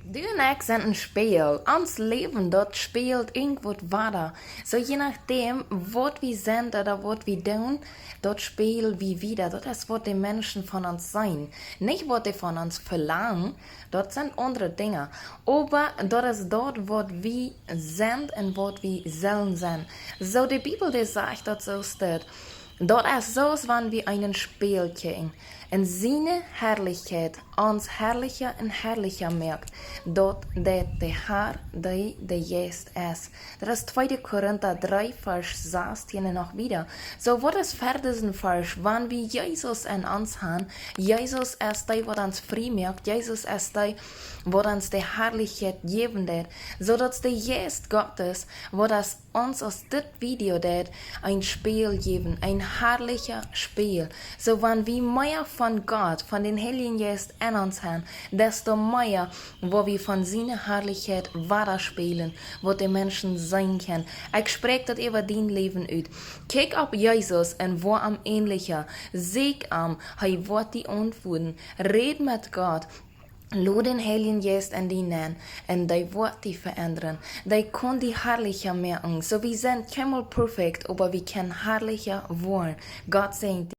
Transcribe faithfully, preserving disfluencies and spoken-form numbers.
Du un ekj sent een Spieejel. Ons Läwen, daut spieejelt irjentwaut wada. Soo je nodäm, waut wie sent ooda waut wie doonen, daut spieejel wie wada. Daut es, waut de Menschen von ons seenen. Nich, waut dee von ons velangen, daut sent aundre Dinja. Oba daut es daut, waut wie sent un waut wie sellen sennen. Soo, de Bibel, dee sajcht daut soo, daut, daut es soo, aus wan wie eenen Spieejel kjikjen. Un siene Harlichkjeit ons harlicha un harlicha moakt, daut deit de Har, dee de Jeist es. Daut es tweede Korinta dree, Varsch sastieen un noch wieda. Soo, waut es ver disen Varsch? Wan wie Jesus en ons han, Jesus es dee, waut ons frie moakt, Jesus es dee, waut ons de Harlichkjeit jäwen deit, soo daut de Jeist Gottes, waut es ons aus dit Video deit, een Spieejel jäwen, een harlicha Spieejel. Soo, wan wie mea von Gott, von dän Heiljen Jeist en ons han, desto mea woa wie von siene Harlichkjeit wada spieejlen, waut de Menschen seenen kjennen. Ekj spräakj daut äwa dien Läwen ut. Kjikj opp Jesus un woa am änlicha. Sieekj am, hee woat die auntwuaden. Räd met Gott. Lot dän Heiljen Jeist en die nenn un dee woat die veendren. Dee kaun die harlicha moaken. Soo, wie sent kjeenmol perfekt, oba wie kjennen harlicha woaren. Gott säajent die.